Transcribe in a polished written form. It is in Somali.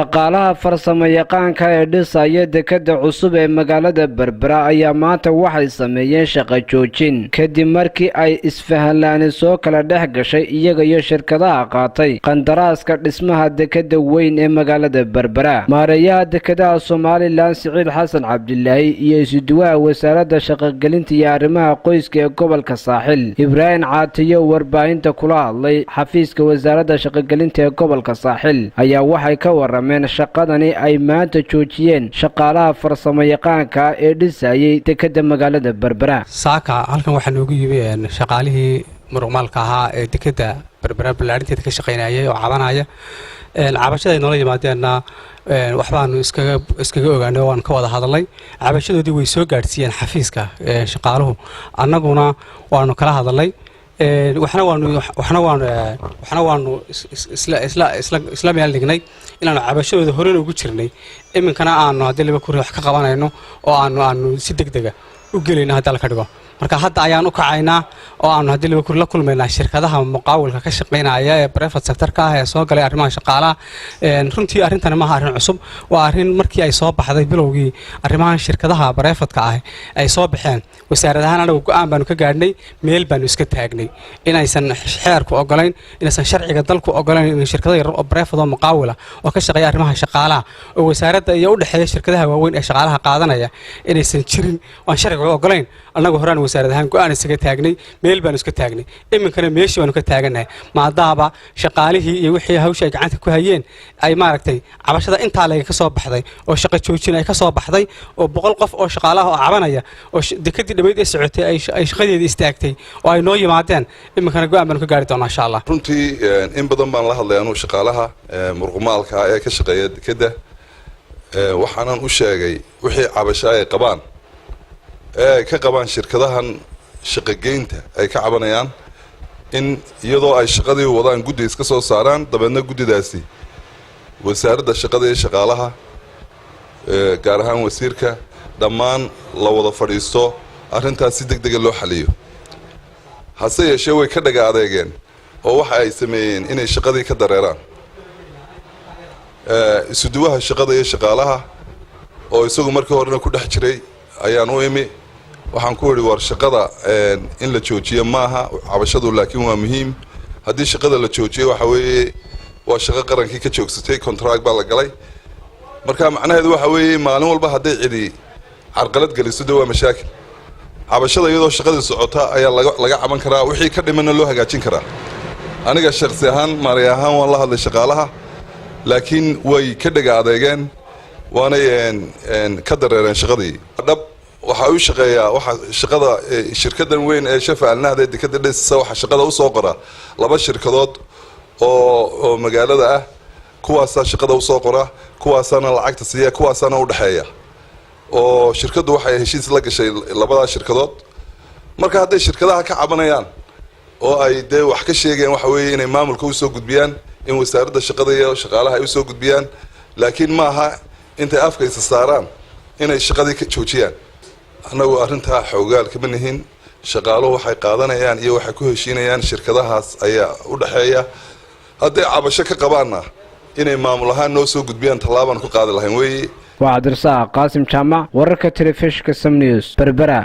Shaqaalaha farsamayaqaanka ee dhisaya dekadda cusub ee magaalada Berbera ayaa maanta waxay sameeyeen shaqo joojin, kadib markii ay isfahanlaani soo kala dhex gashay iyaga iyo shirkadaha qaatay qandaraaska dhismaha dekadda weyn ee magaalada Berbera. Maareeyaha dekedaha Somaliland, Siciid Xasan Cabdilaahi, iyo isuduwaha Wasaaradda Shaqogelinta iyo Arrimaha Qoyska ee gobolka Saaxil, Ibraahim Caatiyo, warbaahinta kula hadlay xafiiska Wasaaradda Shaqogelinta ee gobolka Saaxil, ayaa waxay ka warameen shaqadani ay maanta joojiyeen shaqaalaha farsamayaqaanka ee dhisayay dekadda magaalada Berbera. Saaka halkan waxaa noogu yimi shaqaalihii muruqmaalka ahaa ee dekadda Berbera ballaarinteeda ka shaqaynayay oo cabanaya. Cabashada ay noola yimaadeenna waxbaanu iskaga ogaanay oo waan ka wada hadalnay. Cabashadoodii way soo gaadhsiiyeen xafiiska shaqaaluhu, annaguna waanu kala hadalnay. Waxna waanu isla meel dhignay inaanu cabashadooda horena ugu jirnay, iminkana aanu haddii laba kuri wax ka qabanayno oo aanu si deg dega u gelayno haddii la ka dhigo. Marka hadda ayaan u kacaynaa oo aanu haddii laba kuri la kulmaynaa shirkadaha muqaawilka ka shaqaynaya ee private sectorka ah ee soo galay arrimaha shaqaalaha. Runtii arrintani maaha arrin cusub. Waa arrin markii ay soo baxday bilowgii arrimahan shirkadaha privateka ah ay soo baxeen, wasaarad ahaan anagu go'aan baanu ka gaadhnay, meel baanu iska taagnay inaysan xeerku ogolayn, inaysan sharciga dalku ogolayn in shirkado yar oo private oo muqaawila oo ka shaqeeya arrimaha shaqaalaha oo wasaaradda iyo u dhexeeya shirkadaha waaweyn ee shaqaalaha qaadanaya inaysan jirin, aan sharciga ogolayn. Annagu horaan wasaarad ahaan go'aan isaga taagnay, meel baanu iska taagnay, iminkana meeshii baanu ka taagannahay, maadaaba shaqaalihii iyo wixii hawsha ay gacanta ku hayeen ay maaragtay cabashada intaa layga ka soo baxday oo shaqo joojin ay ka soo baxday oo 100 qof oo shaqaalaha oo cabanaya oo dekadii dhammayd ee socotay ay shaqadeedii istaagtay oo ay noo yimaadeen. Iminkana go'aan baanu ka gaari doonaa, insha Allah. Runtii in badan baan la hadlay anuu shaqaalaha muruqmaalka ee ka shaqeeya dekedda. Waxaanan u sheegay wixii cabasho ay qabaan ee ay ka qabaan shirkadahan shaqogeynta ay ka cabanayaan, in iyadoo ay shaqadii wadaan guddi iska soo saaraan, dabeedna guddidaasi Wasaaradda Shaqada iyo Shaqaalaha, gaar ahaan wasiirka, dhammaan la wada fadhiisto, arrintaas si deg dega loo xaliyo. Hase yeeshee way ka dhaga adeegeen oo waxa ay sameeyeen inay shaqadii ka dareeraan. Isuduwaha shaqada iyo shaqaalaha oo isagu markii horena ku dhex jiray ayaan u imi. Waxaan ku idhi, "War, shaqada in la joojiyo maaha, cabashadu laakiin waa muhiim. Haddii shaqada la joojiyo, waxa weeye waa shaqo qarankii ka joogsatay, contract baa la galay. Marka macnaheedu waxa weeye maalin walba hadday cidi carqalad geliso, de waa mashaakil. Cabashada iyadoo shaqadii socota ayaa laga caban karaa, wixii ka dhimanna loo hagaajin karaa." Aniga shakhsi ahaan, maarey ahaan, waan la hadlay shaqaalaha, laakiin way ka dhega adeegeen, waanay ka dareereen shaqadii. Dhab waxaa u shaqeeyaa waxaa shaqada shirkadan weyn ee Shafa Alnahda ee dekada dhisisa, waxaa shaqada usoo qora laba shirkadood oo magaalada ah. Kuwaasaa shaqada usoo qora, kuwaasaana lacagta siiya, kuwaasaana u dhexeeya, oo shirkaddu waxay heshiis la gashay labadaa shirkadood. Marka hadday shirkadaha ka cabanayaan oo ay dee wax ka sheegayaan, waxa weeye inay maamulka usoo gudbiyaan, in Wasaaradda Shaqada iyo Shaqaalaha ay usoo gudbiyaan, laakiin maaha intay afka isa saaraan inay shaqadii ka joojiyaan. Annagu arrintaa xoogaal kama nihin. Shaqaaluhu waxay qaadanayaan iyo waxay ku heshiinayaan shirkadahaas ayaa u dhexeeya. Hadday cabasho ka qabaanna, inay maamul ahaan noo soo gudbiyaan, tallaabaan ku qaadi lahayn weeye. Waa Cabdirasaaq Qaasim Jaamac, wararka telefishinka Som News, Berbera.